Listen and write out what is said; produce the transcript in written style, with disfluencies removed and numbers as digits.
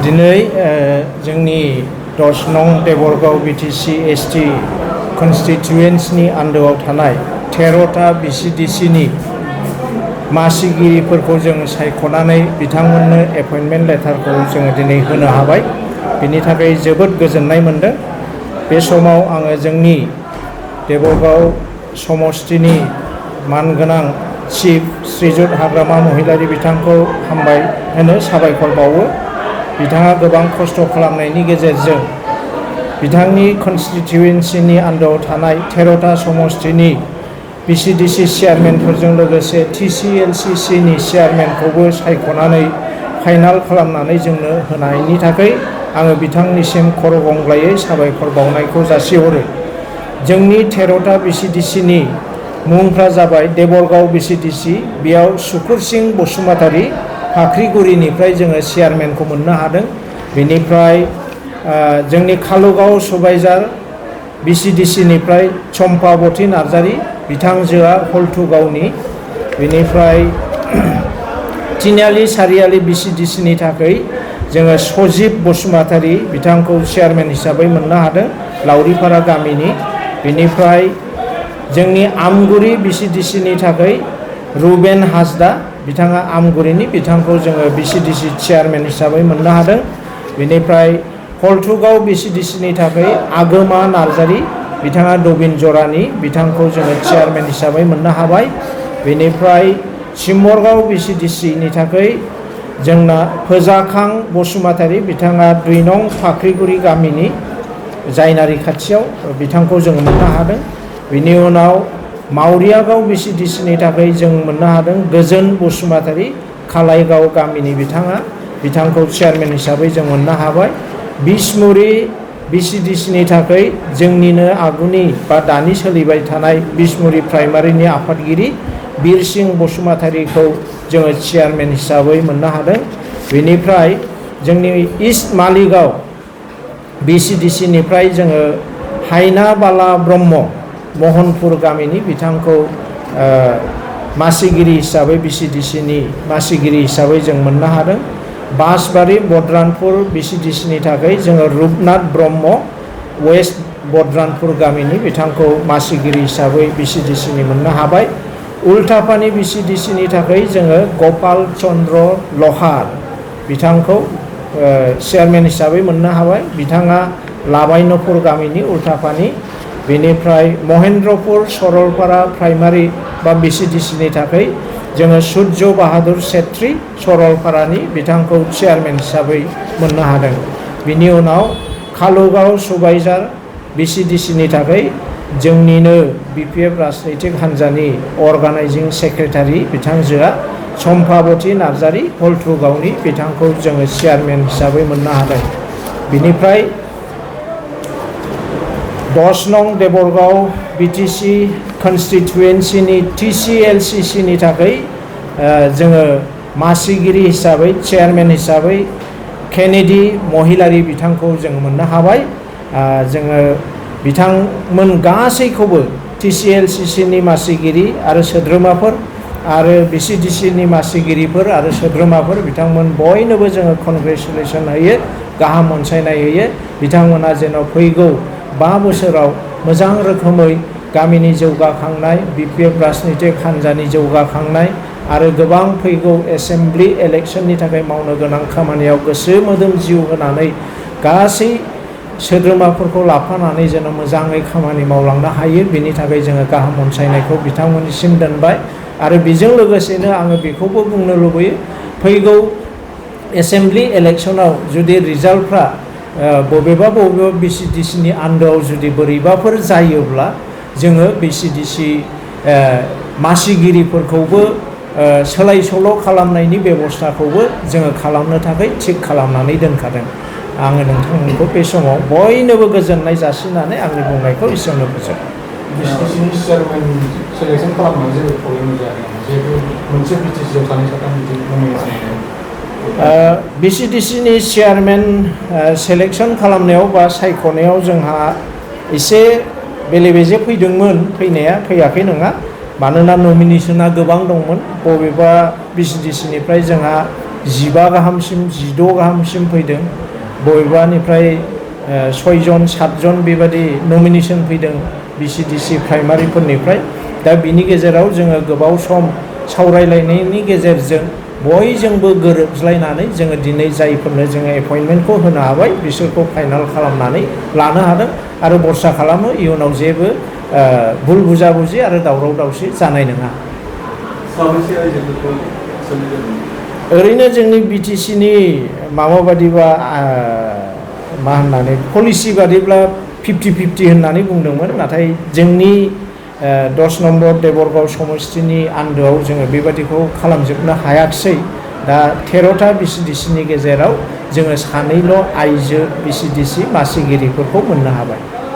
दिनै जोंनि 10 नं देबरगाव बिटिसि एसटि कनस्टिटुयेन्सिनि आन्दोआव थानाय 13टा बिसिडिसिनि मासिगिरिफोरखौ जों सायख'नानै बिथांमोननो एपइन्टमेन्ट लेटारखौ जोङो दिनै होनो हाबाय। बिनि थाखाय जोबोद गोजोननाय मोनदों। बे समाव आङो जोंनि देबरगाव समस्तिनि मानगोनां चिफ श्रीजुत हाग्रामा महिलारि बिथांखौ हामबाय होनो साबायखर बावो। बिथाङा गोबां खस्थ' खालामनायनि गेजेरजों बिथांनि कनस्टिटुयेन्सिनि आन्दोआव थानाय 13टा समस्तिनि बिसिडिसि चेयारमेनफोरजों लोगोसे TCLCCनि चेयारमेनखौबो सायख'नानै फाइनाल खालामनानै जोंनो होनायनि थाखाय आङो बिथांनिसिम खर' गंग्लायै साबायखर बावनायखौ जासिहरो। जोंनि 13टा बिसिडिसिनि मुंफ्रा जाबाय देबरगाव बिसिडिसि, बेयाव सुकुर सिं बसुमतारी फाख्रिगुरिनिफ्राय जोङो चेयारमेनखौ मोननो हादों। बेनिफ्राय जोंनि कालुगाव सुबाइजार बिसिडिसिनिफ्राय चम्पाबती नार्जारी, बिथांजोआ हल्थुगावनि। बेनिफ्राय तिनिआलि सारिआलि बिसिडिसिनि थाखाय जोङो सजिब बसुमतारी, बिथांखौ चेयारमेन हिसाबै मोननो हादों, लावरिपारा गामिनि। बेनिफ्राय जोंनि आमगुरि बिसिडिसिनि थाखाय रुबेन हासदा, बिथाङा आमगुरिनि, बिथांखौ जोङो बिसिडिसि चेयारमेन हिसाबै मोननो हादों। बेनिफ्राय हल्थुगाव बिसिडिसिनि थाखाय आगोमा नार्जारी, बिथाङा दबिन जरानि, बिथांखौ जोङो चेयारमेन हिसाबै मोननो हाबाय। बेनिफ्राय सिम्बरगाव बिसिडिसिनि थाखाय जोंना फोजाखां बसुमतारी, बिथाङा 2 नं फाख्रिगुरि गामिनि जायनारि खाथियाव, बिथांखौ जों मोननो हादों। बिनि उनाव मावरियागाव बिसिडिसिनि थाखाय जों मोननो हादों गोजोन बसुमतारी, खालाइगाव गामिनि बिथांखौ चेयारमेन हिसाबै जों मोननो हाबाय। बिसमुरि बिसिडिसिनि थाखाय जोंनिनो आगुनि बा दानि सोलिबाय थानाय बिसमुरि प्राइमारिनि आफादगिरि बिरसिं बसुमतारीखौ जोङो चेयारमेन हिसाबै मोननो हादों। बेनिफ्राय जोंनि इस्ट मालिगाव बिसिडिसिनिफ्राय जोङो हायना बाला ब्रह्म, महनपुर गामिनि, बिथांखौ मासिगिरि हिसाबै बिसिडिसिनि मासिगिरि हिसाबै जों मोननो हादों। बासबारि बद्रानपुर बिसिडिसिनि थाखाय जोङो रुपनाथ ब्रह्म, वेस्ट बद्रानपुर गामिनि, बिथांखौ मासिगिरि हिसाबै बिसिडिसिनि मोननो हाबाय। उल्टापानि बिसिडिसिनि थाखाय जोङो गपाल चन्द्र लहार, बिथांखौ चेयारमेन हिसाबै मोननो हाबाय, बिथाङा लाबायनपुर गामिनि उल्टापानि। बेनिफ्राय महेन्द्रपुर सरलपारा प्राइमारि बा बिसिडिसिनि थाखाय जोङो सुर्य बाहादुर सेत्री, सरलपारानि, बिथांखौ चेयारमेन हिसाबै मोननो हादों। बिनि उनाव कालुगाव सुबाइजार बिसिडिसिनि थाखाय जोंनिनो BPF राजनैतिक हान्जानि अर्गानाइजिं सेक्रेटारि बिथांजोआ चम्पाबती नार्जारी, हल्थुगावनि, बिथांखौ जोङो चेयारमेन हिसाबै मोननो हादों। बिनिफ्राय 10 नं देबरगाव बिटिसि कनस्टिटुयेन्सिनि TCLCCनि थाखाय जोङो मासिगिरि हिसाबै, चेयारमेन हिसाबै केनेडी महिलारि, बिथांखौ जों मोननो हाबाय। जोङो बिथांमोन गासैखौबो TCLCCनि मासिगिरि आरो सोद्रोमाफोर आरो बिसिडिसिनि मासिगिरिफोर आरो सोद्रोमाफोर, बिथांमोन बयनोबो जोङो कंग्रेचुलेसन होयो, गाहाम अनसायनाय होयो। बिथांमोना जेन' फैगौ 5 बोसोराव मोजां रोखोमै गामिनि जौगाखांनाय, BPF राजनैतिक हान्जानि जौगाखांनाय आरो गोबां फैगौ एसेम्ब्लि इलेक्सननि थाखाय मावनो गोनां खामानियाव गोसो मोदोम जिउ होनानै गासै सोद्रोमाफोरखौ लाफानानै जेन' मोजाङै खामानि मावलांनो हायो, बेनि थाखाय जोङो गाहाम अनसायनायखौ बिथांमोननिसिम दोनबाय। आरो बेजों लोगोसेनो आङो बेखौबो बुंनो लुबैयो, फैगौ एसेम्ब्लि इलेक्सनाव जुदि रिजाल्टफ्रा बबेबा बिसिडिसिनि आन्दोआव जुदि बोरैबाफोर जायोब्ला जोङो बिसिडिसि मासिगिरिफोरखौबो सोलाय सोल' खालामनायनि बेबस्थाखौबो जोङो खालामनो थाखाय थिग खालामनानै दोनखादों। आङो नोंथांमोनखौ बे समाव बयनोबो गोजोननाय जासिनानै आंनि बुंनायखौ एसेयावनो फोजोबो। बिसिडिसिनि चेयारमेन सेलेक्सन खालामनानै जेबो प्रब्लेम जायाखै नामा? जिहेतु मोनसे बिटिसिआव सानै साथाम बिदि बुंनाय बिसिडिसिनि चेयारमेन सेलेक्सन खालामनायाव बा सायख'नायाव जोंहा एसे बेले बेजे फैदोंमोन, फैनाया फैयाखै नङा। मानोना नमिनेसना गोबां दंमोन। बबेबा बिसिडिसिनिफ्राय जोंहा 15 गाहामसिम 16 गाहामसिम फैदों, बबेबानिफ्राय 6 जन 7 जन बेबादि नमिनेसन फैदों BCDC प्राइमारिफोरनिफ्राय। दा बिनि गेजेराव जोङो गोबाव सम सावरायलायनायनि गेजेरजों बयजोंबो गोरोबज्लायनानै जोङो दिनै जायफोरनो जोङो एपइन्टमेन्टखौ होनो हाबाय बिसोरखौ फाइनाल खालामनानै लानो हादों आरो भरसा खालामो इयुनाव जेबो भुल बुजाबुजि आरो दावराव दावसि जानाय नङा। ओरैनो जोंनि BTCनि माबा बादिबा मा होननानै पलिसि बादिब्ला 50-50 होननानै बुंदोंमोन, नाथाय जोंनि 10 नम्बर देबरगाव समस्तिनि आन्दोआव जोङो बेबादिखौ खालामजोबनो हायाखिसै। दा 13टा BCDCनि गेजेराव जोङो 2 आइजो BCDC मासिगिरिफोरखौ मोननो हाबाय।